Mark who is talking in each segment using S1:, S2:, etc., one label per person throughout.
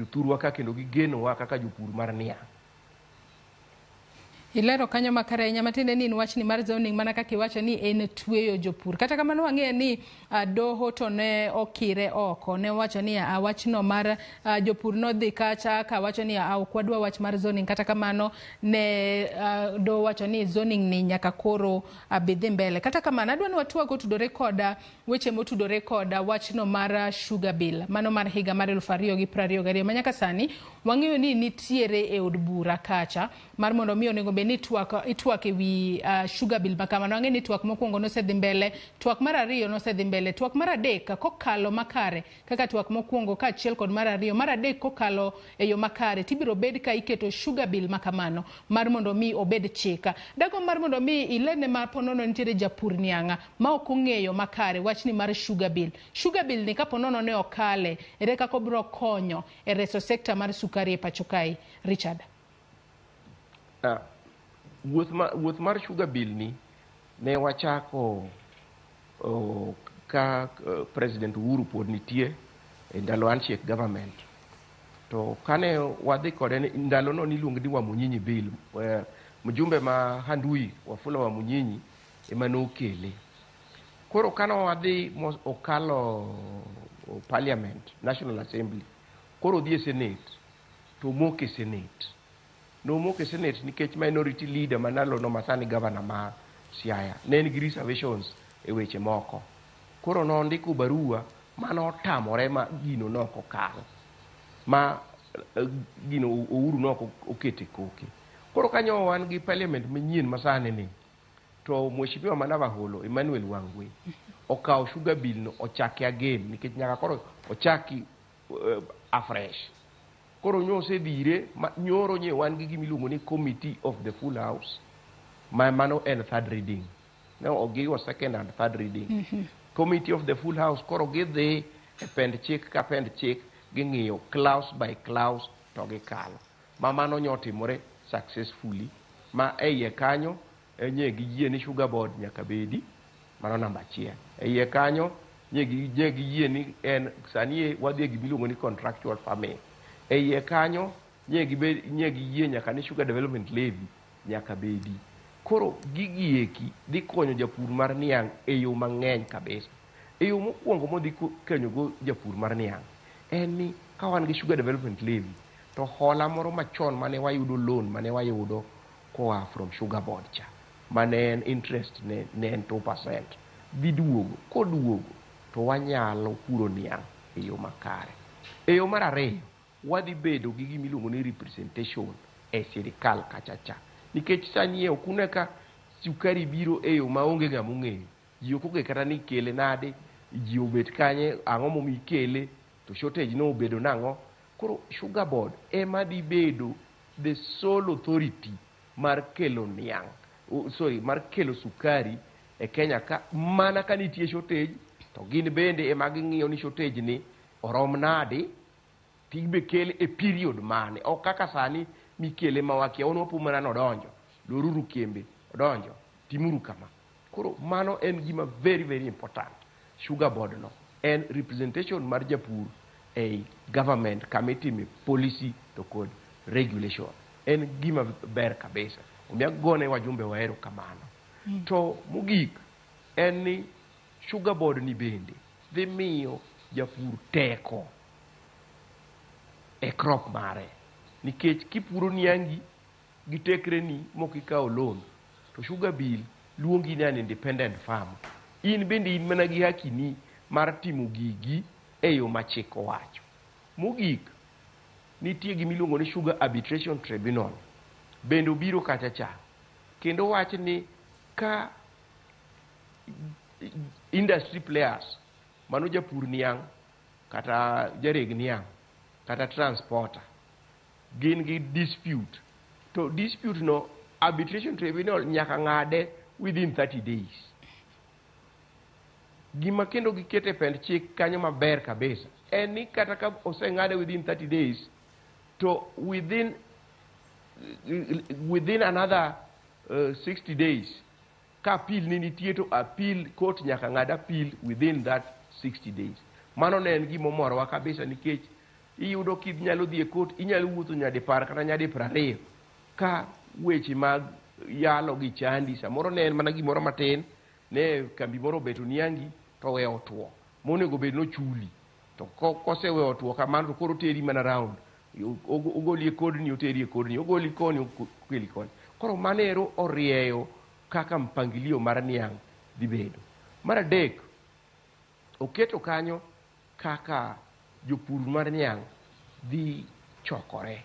S1: Jothurwa ka kendo gigenowa kaka jopur mar niang'.
S2: Ilero kanyo makare ahinya, matiende ni in wachni mar zoning mana kaka iwacho ni en tweyo jopur. Kata kamano wang'eyo ni doho to ne okire oko, ne owacho ni wachno mar jopur nodhi kacha kawacho ni ok wadwa wach mar zoning. Kata kamano ne doho wacho ni zoning ni nyaka koro bi dhi mbele. Kata kamano adwa ni watwag otudore koda weche motudore koda wachno mar sugar bill mano mar higa mar 2022 ma nyaka sani wang'eyo ni nitiere e od bura kacha mar mondo mi onego bed ni itwak e wi sugar bill ma kamano. Wang'e ni twak mokwongo nosedhi mbele, twak mar ariyo nosedhi mbele, twak mar adek kokalo makare kaka twak mokwongo kaachiel kod mar ariyo, mar adek kokalo e yo makare tibiro bed ka iketo sugar bill ma kamano mar mondo mi obed chik. Dagomb mar mondo mi ilerne ma ponono nitiere japur niang' ma ok ong'eyo makare wachni mar sugar bill. Sugar bill ni kaponono ne okale, ere kaka obiro konyo e reso sekta mar sukari e pacho kae? Richard.
S1: Wuoth mar sugar bill ni ne wachako ka President Uhuru pod nitie e ndalo handshake government. To kane wadhi kode ndalo no niluongo ni Wamunyinyi bill. Mjumbe ma Handui Wafula Wamunyinyi ema nokele. Koro kane wadhi okalo Parliament, National Assembly, koro odhi e Senate, to omoko e Senate. Nomoko e Senate nikech minority leader manalono masani governor ma Siaya ne en gi reservations e weche moko. Koro nondiko barua manotamore ma gino nok okal. Ma gino Uhuru nok okete koke. Koro kanyo wan gi parliament manyien masani ni to Mheshimiwa ma Navakholo Emmanuel Wangwe okawo sugar bill no ochake again nikech nyaka koro ochaki afresh. Koro nyo osedhire ma nyoro nye wan gi gimiluongo ni committee of the full house ma mano en third reading. Ne ogiwo second and third reading. Committee of the full house koro gidhi e pend chik ka pend chik, ging'iyo clause by clause to gikalo. Ma mano nyotimore successfully ma e iye kanyo nye giyie ni sugar board nyaka bedi, mano namba achiel. E iye kanyo nye giyie ni en sani e wadhi e gimiluongo ni contractual farming. E iye kanyo nye giyie nyaka ni sugar development levy nyaka bedi. Koro gigi eki dhi konyo japur mar niang' e yo mang'eny kabisa. E yo mokwongo modhi konyogo japur mar niang' en ni ka wan gi sugar development levy to hola moro machon mane wayudo, loan mane wayudo koa from sugar board cha mane en interest ne en 2% dhi duogo. Koduogo to wanyalo puro niang' e yo makare. E yo mar ariyo, wadhi bedo gi gimiluongo ni representation e sirikal kacha cha nikech sani e ok une ka sukari biro e yo maonge ng'ama ong'eyo. Ji ok ong'e kata ni ikele nade, ji obet kanye, ang'o momiyo ikele, to shortage no obedo nang'o. Koro sugar board ema dhi bedo the sole authority mar kelo niang', sorry, mar kelo sukari e Kenya ka mana ka nitie shortage to gin bende ema ging'iyo ni shortage ni orom nade tibe kel e period mane, ok kaka sani mikele ma wakia wan wapo mana nodonjo loruru kembe odonjo timuru kama. Koro mano en gima very very important. Sugar board no en representation mar japur ei government kama itime policy to kod regulation en gima ber kabisa. Omiyo agone wajumbe wa erokamano. To mogik en ni sugar board ni bende dhi miyo japur teko e crop mare nikech kipuro niangi gi tekreni mok ikawo loan to sugar bill luongi ni an independent farmer, in bende in mana gi haki ni mar timo gigi e yo ma chik owacho. Mogik, nitie gimiluongo ni Sugar Arbitration Tribunal bende obiro kacha cha kendo wach ni ka industry players, mano japur niang' kata jareg niang' kata transporter, gin gi dispute to dispute no arbitration tribunal nyaka ng'ade within 30 days. Gima kendo giketo e pend chik kanyo maber kabisa en ni kata ka oseng'ade within 30 days to within another 60 days ka appeal ni nitie to appeal court nyaka ng'ad appeal within that 60 days. Mano ne en gima omorowa kabisa nikech Iyudo kinyalo dhi e court, inyalo wuotho nyadi par kata nyadi 20 ka weche mag yalo gi chandi. Samoro ne en mana gimoro matin, ne kambi moro obeto niangi to oweyo otuo monego bed nochuli, to koseweyo otuo kamano to koro teri mana round, ogoli e kodni, oteri e kodni, ogoli koni, okeli koni. Koro mano ero orieyo kaka mpangilio mar niang' dhi bedo. Mar adek, oketo kanyo kaka jopur mar niang' dhi chokore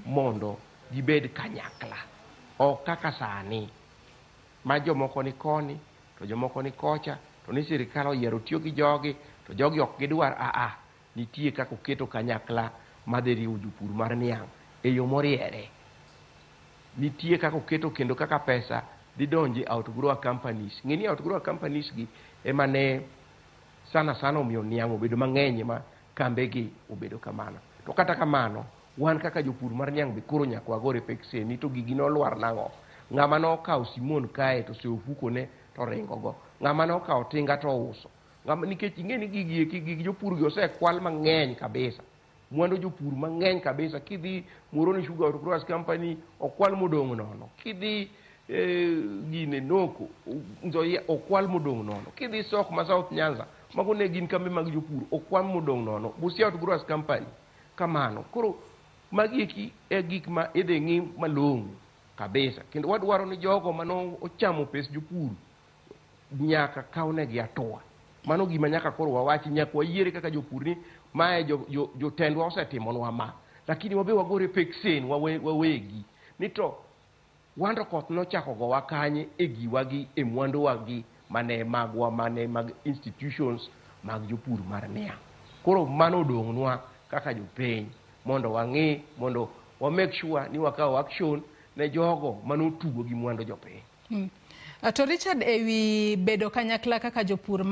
S1: mondo gibed kanyakla, ok kaka sani ma jomoko ni koni to jomoko ni kocha, to ni sirikal oyiero tiyo gi jogi to jogi ok gidwar. Aa, nitie kaka oketo kanyakla madhi riwo jopur mar niang' e yo moriere. Nitie kaka oketo kendo kaka pesa dhi donje outgrower companies. Ng'e ni outgrower companies gi ema ne sana sana omiyo niang' obedo mang'eny, ema kambe gi obedo kamano. To kata kamano, wan kaka jopur mar niang' be koro nyaka wagore peksen ni to gigi nolwar nang'o? Ng'ama nokawo Simon kae to oseyo ofukone to oringo go, ng'ama nokawo tinga to ouso, ng'ama, nikech ing'e ni gigi eki, gig jopur gi osekwal mang'eny kabisa, mwandu jopur mang'eny kabisa. Kidhi Muhoroni Sugar Outgrowers Company, okwal modong' nono. Kidhi gine Noko Nzoia, okwal modong' nono. Kidhi Sok ma South Nyanza, mago ne gin kambe mag jopur, okwal modong' nono. Busia Outgrowers Company kamano. Koro magi eki e gik ma idhi ng'i malong'o kabisa, kendo wadwaro ni jogo mano ochamo pes jopur nyaka kawnegi hatua. Mano gima nyaka koro wawachi, nyaka wayiere kaka jopur ni mae jotendwa osetimonwa ma, lakini wabe wagore peksen wawegi ni to wan to koth nochako gowa kanye e giwagi, e mwanduwagi mane magwa, mane mag institutions mag jopur mar niang'. Koro mano odong'nwa kaka jopiny mondo wang'i, mondo wa make sure ni wakawo action ne jogo manotugo gi mwandu jopiny.
S2: To Richard, ewi bedo kanyakla kaka jopur mag